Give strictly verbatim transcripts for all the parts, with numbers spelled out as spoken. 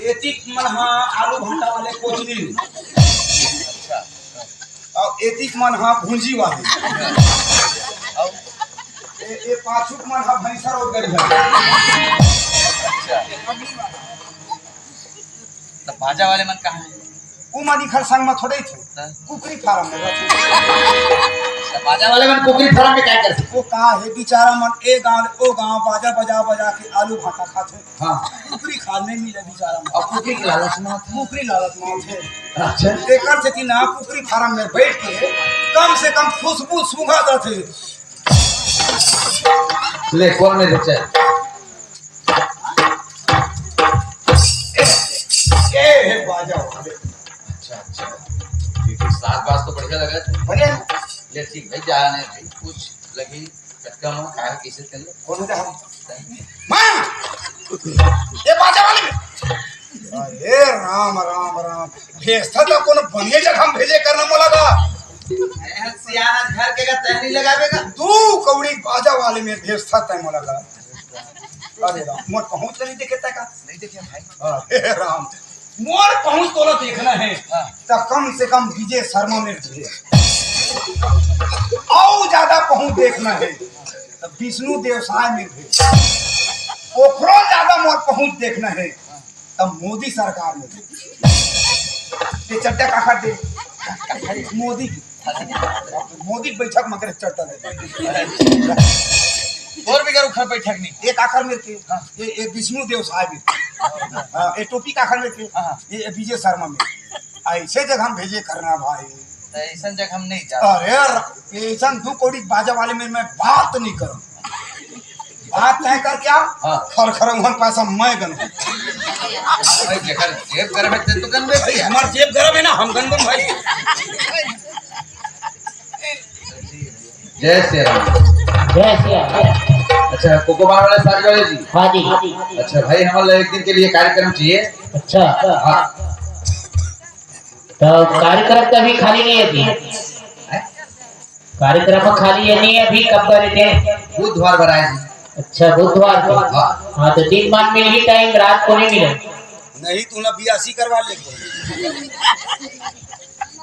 एतिक मन हा आलू भाटा वाले कोचनी, अउ एतिक मन हा भूंजी वाले, अउ ए, ए पाछू के मन हा भैंसा रोजगारी है। अच्छा। त बाजा वाले मन कहाँ हे? वो मन इखर संग में थोड़े थे। त? कुकरी फार्म में रहथे। त बाजा वाले मन कुकरी फार्म में का करथे? वो का हे, बेचारा मन ए गांव ले ओ गांव बाजा बजा बजा के आलू भाटा खाथे। हाँ। कुकरी खा नहीं मिले बेचारा मन। अउ कुकरी के लालच में आथे। कुकरी लालच में आथे। अच्छा। एकर सेती ना कुकरी फार्म में बैठ के कम से कम खुशबू सूंघत रथे। ले, कौन में बच्चा? ए, ए, बाजा वाले। अच्छा, अच्छा। ये तो सात बाज तो बढ़िया लगा है। बढ़िया। ले ठीक भाई, जाने भाई, कुछ लगी, कतका में, काहे, कैसे कर ले? कौन होता है? माँ! ये बाजा वाले में। अरे राम, राम, राम। भेजता तो कोनो बढ़िया जगह हम भेजे करना मोला का। ए, सियाना घर के का तहरी लगावे का? तू कौड़ी बाजा वाले में भेजता तय मोला का। अरे राम, मोर पहुँच नहीं देखे तय का? नहीं देखे भाई। अरे राम, मोर पहुँच तोला देखना है, हाँ। त कम से कम विजय शर्मा में भेज। अउ ज्यादा पहुँच देखना है, त विष्णु देव साय में भेज। ओखरो ज्यादा मोर पहुँच देखना है, त मोदी सरकार में भेज। ये चड्डा काखर दे? मोदी की। मोदी के बैठक में करे चड्डा दे। तोर भी घर उखर बैठक नहीं। एक आखर में के, हाँ। ये, ये विष्णु देव साहब है। हाँ, ये टोपी का आखर में के, हाँ, हाँ। ये, ये विजय शर्मा में। ऐसे जगह हम भेजे करना भाई। तो ऐसन जगह हम नहीं जाते। अरे यार, ऐसन दू कौड़ी बाजा वाले में मैं बात नहीं करूँ। बात तय कर क्या? हाँ। खर खर उहन पैसा मैं गन। भाई, जेकर जेब गरम है, ते तो गन में भाई, हमार जेब गरम है ना, हम गन भाई। जय श्री राम। जय श्री राम। अच्छा, कोकोबार वाले साथ वाले जी। हाँ जी। अच्छा भाई, हमारे एक दिन के लिए कार्यक्रम चाहिए। अच्छा। हाँ। तो कार्यक्रम तो अभी खाली नहीं है जी। कार्यक्रम खाली है नहीं, अभी कब करे थे? बुधवार बर आए जी। अच्छा, बुधवार को। हाँ। हाँ, तो दिन मान में ही टाइम, रात को नहीं मिले। नहीं, तू ना बियासी करवा ले।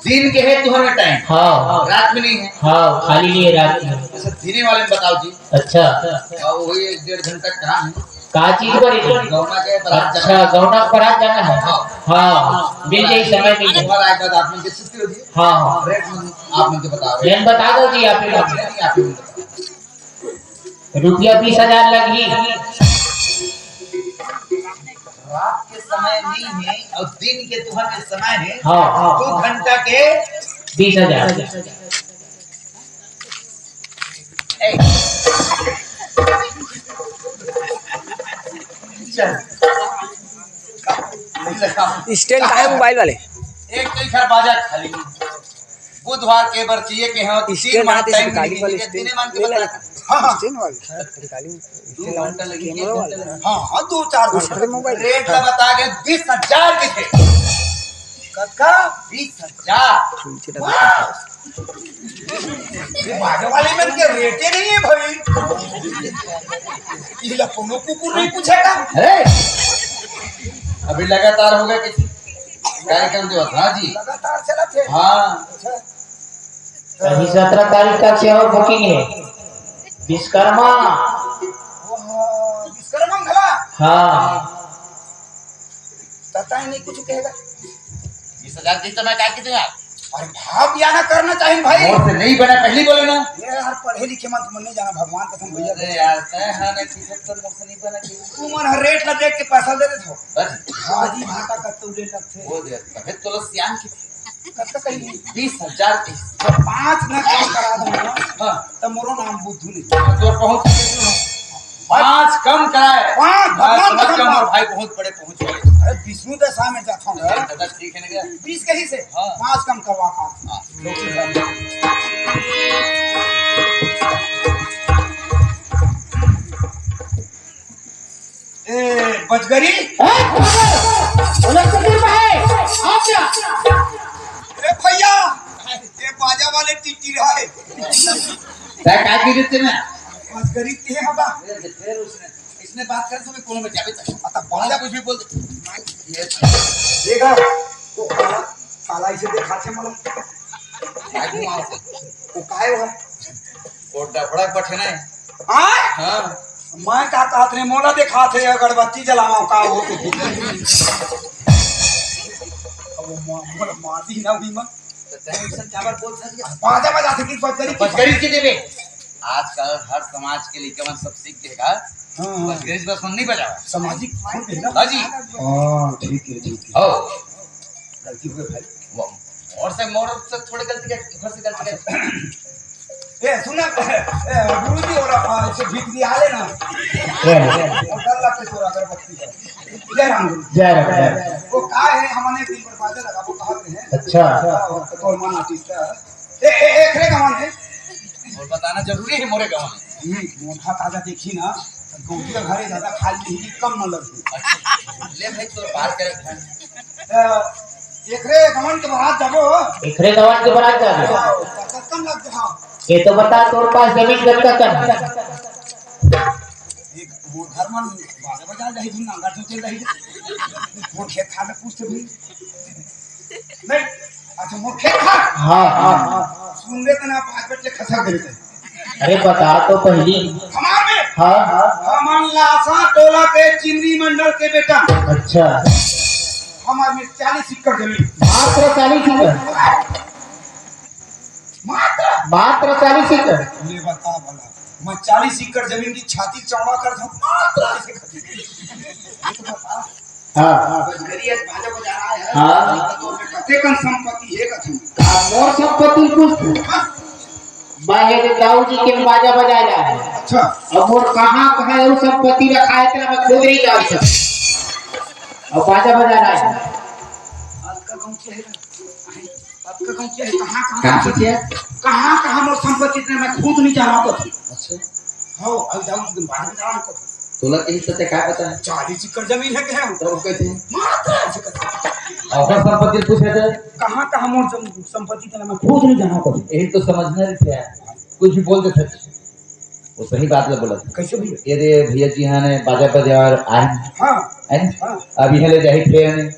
दिन के है तुम्हारा टाइम। हाँ। रात में नहीं है। हाँ, खाली नहीं है रात में। अच्छा, दिने वाले में बताओ जी। अच्छा। और वही एक डेढ़ घंटा काम है। का चीज करे जी? गौना के बारात जाना। अच्छा, गौना के बारात जाना है। हाँ। हाँ, मिल जाई, समय मिल जाई। एक बार आए बाद आप मन के छुट्टी हो जी। हाँ, हाँ। रेट मन आप मन के बता रहे। रेट बता दो जी, आप ही लोग। नहीं, आप ही लोग। रुपया बीस हजार लगही। रात के समय नहीं है और दिन के तुहर के समय है। हाँ, हाँ। दो घंटा के बीस हजार। ए। चल। स्टैंड कहाँ है मोबाइल वाले? एक तो इधर बाजा खाली। बुधवार के बर चाहिए कि हाँ, तीन स्टैंड मान आते टाइम रिकॉर्डिंग मिली, वाले एक स्टैंड। दिने मान के ले बता। ला। हाँ, हाँ। स्टैंड वाले। रिकॉर्डिंग दो घंटा लगी, एक घंटा लगी। हाँ, हाँ, दो चार घंटा। अरे मोबाइल। रेट ला बता के बीस हजार के थे। कतका? बीस हजार। नीचे डाल दो। ये बाजा वाले मन के रेटे नहीं है भाई। ये ला कोनो कुकुर नहीं पूछेगा। अरे, अभी लगातार होगा कि कार्यक्रम जो था जी। लगातार चला थे। हाँ। अच्छा। अभी सत्रह तारीख तक से और बुकिंग है। विश्वकर्मा। ओहो, विश्वकर्मा घला। हाँ। तता ही नहीं कुछ कहेगा। बीस हजार की तो मैं क्या की दूंगा? अरे भाव भी आना करना चाहिए भाई। मोर से नहीं बना, पहली बोले ना। ये यार पढ़े लिखे मन तो मन नहीं जाना, भगवान कसम भैया। अरे यार, तय है ना कि सब तो मोर से नहीं बना कि। तू मन हर रेट ला देख के पैसा दे देत हो। बस। भाजी भाटा कत्ते उड़े लगथे। वो दे, तबे तो लोग सियान की। कत्ते कहीं बीस हजार की। तो पाँच ना कम करा दूंगा ना, हाँ। तो मोरो नाम बुद्धू नहीं। तो पहुंच के तू पाँच कम कराए। पाँच, भगवान पाँच कसम कम बा। और भाई बहुत बड़े पहुंच गए। अरे, विष्णु दशा में जाता हूँ, अरे, दादा, ठीक है ना क्या? बीस कहीं से हाँ। पाँच कम करवा पाँच। हाँ। ए, बजगरी? ए, बोलो, कबीर भाई, आ जा। ए, भैया, ये बाजा वाले टिट्टी रहा है। क्या, क्या की देते ना? बजगरी के हवा। फिर उसने ने बात करे समय कोनो में जाबे त। आ, त बड़ा कुछ भी बोल दे। ये देखा, वो काला, काला इसे देखा छे मला। भाई घुमाओ से। वो काय हुआ? वो डबड़ा बठे ना। हाँ? हाँ। मैं का कहत रे, मोला देखा थे अगरबत्ती जलावा का हो। अब वो मा-, मोला मारती ना हुई मैं। तो तैं ऐसा क्या बात बोल सकती है? बाजा बजा सकी, बजगरी की। बजगरी के देवे। आजकल हर समाज के लइका मन सब सीख गे हे का। हाँ, हाँ। बजगरी बस मन नहीं बजावा। सामाजिक हो गए ना। हाँ जी। हाँ, ठीक है, ठीक है। हो। गलती हो गई भाई। वो, और से, मोर से थोड़ी गलती कर, घर से गलती कर। ए, सुन ना, ए, गुरुजी, और, आ, इसे भीख भी आ लेना। जय राम। और डर लगते थोड़ा अगरबत्ती का। जय राम गुरु। जय राम, जय राम। वो का है, हमने एक दिन पर बाजा लगा, वो कहा थे हैं। अच्छा। हाँ, तो तोर मन आर्टिस्ट है। ए, ए, ए, एकरे गवन है। और बताना जरूरी है, मोरे गवन है। हम्म, मोटा ताजा देखी ना, गौती का घरे ज्यादा खाली नहीं, कम न लगी। अच्छा, ले भाई, तो बात करे। अ, एकरे गवन के बारात जाबो। एकरे गवन के बारात जाबो। हाँ, कम लग जा। ये तो बता, तोर पास जमीन कतका कन है? एक मोर घर मन बाजा बजा रही, धुन नांगर जोते रही। मोर खेत खार में पूछते भी। नहीं, अच्छा, मोर खेत खार। हाँ, हाँ। सुन ले तना, पाँच बजे खसक देते। अरे बता तो पहली। हमार में? हाँ, हाँ। हमन लासा टोला के चिमरी मंडल के बेटा। अच्छा। हमार में चालीस एकड़ जमीन। मात्र चालीस एकड़? मात्र? मात्र चालीस एकड़? ले बता भला, मैं चालीस एकड़ जमीन की छाती चौड़ा कर दूं, मात्र ऐसे कर दूं। हाँ, हाँ। बजगरी आज बाजा बजा रहा है। हाँ। तो मैं कते कन संपत्ति है कथन। हाँ, मोर संपत्ति कुछ। हाँ। मैं हे दाऊ जी के बाजा बजाए ला। अच्छा। अब मोर कहाँ, कहाँ वो संपत्ति रखा है, तेरा मैं खुद नहीं जान सकता। अब बाजा बजा रहा है। आपका गाँव क्या है? आपका गाँव क्या है? कहाँ, कहाँ कहाँ से किया? कहाँ, कहाँ मोर संपत्ति इतने मैं खुद नहीं जाना तो। अच्छा। हाँ, अब जाऊँ तो बाद में जाना तो। तोला कहीं सत्य क्या पता है? चालीस एकड़ जमीन है क्या? तब कैसे? मात्र ऐसे करते। और संपत्ति पूछे थे? कहाँ, कहाँ मोर सम-, संपत्ति इतने मैं खुद नहीं जाना तो। यही तो समझना नहीं थे। कुछ भी बोल देते। वो सही बात ला बोलत। कैसे भैया? ये दे भैया जी हाँ ने बाजा बजा आए हैं। हाँ। है ना? हाँ। अब यहाँ ले जाही ट्रेन।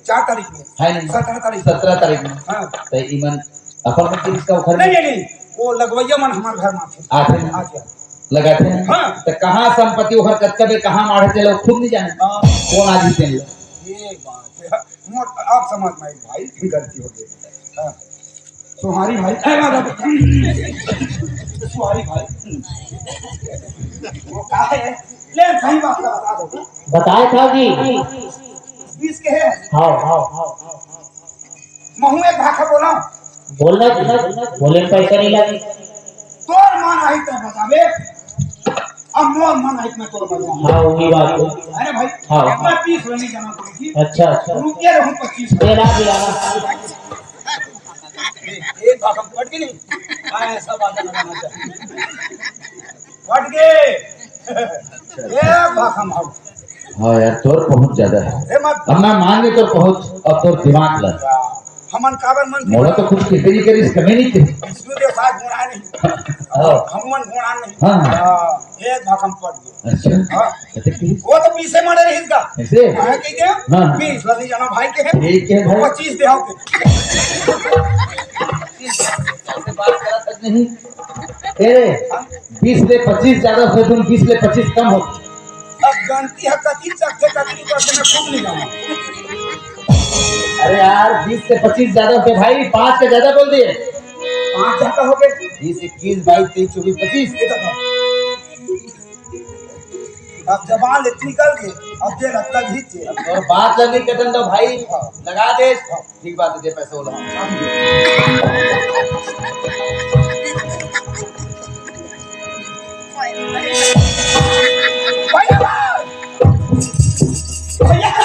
चार तारीख में। है नहीं? सत्रह तारीख। सत्रह तारीख में। हाँ। तो इमन अपन में किस का उखर नहीं, में? नहीं, नहीं। वो लगवैया मन हमारे घर में आथे। आथे। आ गया। लगाथे। हाँ। तो कहाँ संपत्ति उखर कतका बे कहाँ माढ़े तेला खुद नहीं जाने। हाँ। कौन आदमी तेला? ये बात है। मोर, आप समझ में आई भाई, गलती हो गई। हाँ। सुहारी भाई, ए, बाबा, सुहारी भाई। वो का है? ले, सही बात का बता दो। बताए था जी। बीस के है? हाँ, हाँ, हाँ, हाँ। महू एक भाखा बोला। बोलना जी, बोले में पैसा नहीं लगे। तोर मन आही तैं बताबे, अब मोर मन आही मैं तोर बताऊँ। हाँ, वही बात है। अरे भाई, हाँ। मैं बीस नहीं जमा करूँगी। अच्छा, अच्छा। रुपया रहूँ पच्चीस। ये ला दिया। एक भाखा में पट गई नहीं? हाँ, ऐसा बात है, ना, ना, ना। पट गए। एक भाखा में हम। हाँ यार, तोर पहुँच ज्यादा है। अरे मत। अब मैं मान ले तोर पहुँच और तोर दिमाग ला। हमन काबर मन मोला तो कुछ किसी भी करीस कमी नहीं थी। विष्णु देव साथ गुणा नहीं। हाँ। हनुमान गुणा नहीं। हाँ। हाँ, एक भाखा में पट गए। अच्छा। हाँ। अच्छा, ठीक। वो तो पीछे मरे रही इसका। ऐसे? हाँ, ठीक है? हाँ। बीस लल्ली जाना भाई के है। ठीक है भाई। पच्चीस दे आओ के। बात करत नहीं। ए, बीस ले पच्चीस ज्यादा होथे, बीस ले पच्चीस कम होथे। अब गलती है, कतिक चकथे, कतिक ऊपर से मैं खूब नहीं जाना। अरे यार, बीस से पच्चीस ज्यादा होथे भाई, पाँच का ज्यादा बोल दिए। पाँच ज्यादा हो गए। बीस, इक्कीस, बाईस, तेईस, चौबीस, पच्चीस। ये तो था। अब जबान ले निकल गए, अब दे रख लग ही दे। और बात लगी कटन दो भाई, हाँ। लगा दे। हाँ। ठीक बात है, दे पैसा वाला। भैया! भैया!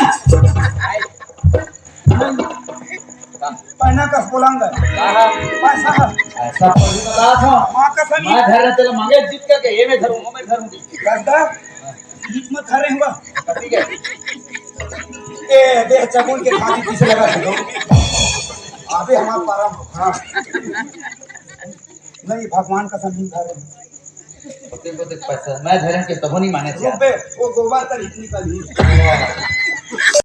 पहना कस बोलांगे। कहा? पैसा। ऐसा पहली बता था। माँ कसम। मैं घर रहते मांगे जीत करके, ये मैं धरूँ, वो मैं धरूँ। करता? बीच में खड़े हुआ। कथी के? ए, दे चकुल के खाली पीछे लगा दो। अबे हमारा परम, हाँ। नहीं, भगवान कसम नहीं खा रहे। ओते ओते पैसा मैं धरे के तबो नहीं माने छे। बे, वो गोबर तर इतनी कल ही।